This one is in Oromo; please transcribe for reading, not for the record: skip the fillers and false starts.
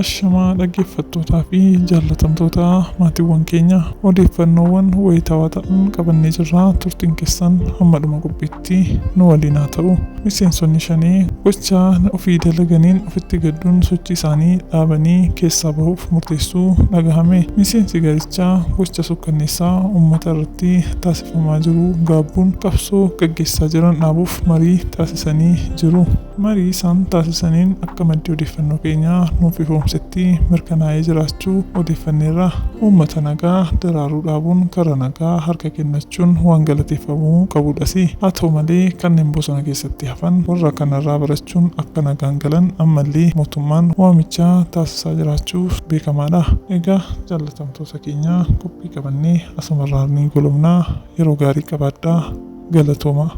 Ashamaa dhaggeeffattootaa fi jaallatamtoota maatiiwwan keenya, odeeffannoowwan wayitaawaa ta'an qabannee jirra. Turtiin keessan hamma dhuma qophiitti nu waliin haa ta'u. Miseensonni shanii gocha ofii dalaganiin ofitti gadduun sochii isaanii dhaabanii keessaa bahuuf murteessuu dhagahame. Miseensi garichaa gocha sukkanneessaa uummata irratti taasifamaa jiru gaabbuun qabsoo gaggeessaa jiran dhaabuuf marii taasisanii jiru. Marii isaan taasisaniin akka maddi odeeffannoo keenyaa nuuf ifoomsetti mirkanaa'ee jiraachuu odeeffanneerra. Uummata nagaa daraaruu dhaabuun karaa nagaa harka kennachuun waan galateeffamuu qabudhas. Haa ta'u malee, kanneen bosona keessatti hafan warra kanarraa barachuun akka nagaan galan ammallee mootummaan waamicha taasisaa jiraachuuf beekamaadha. Egaa jaallatamtoota keenya, qophii qabannee asumarraa ni golobnaa. Yeroo gaarii qabaadhaa, galatooma.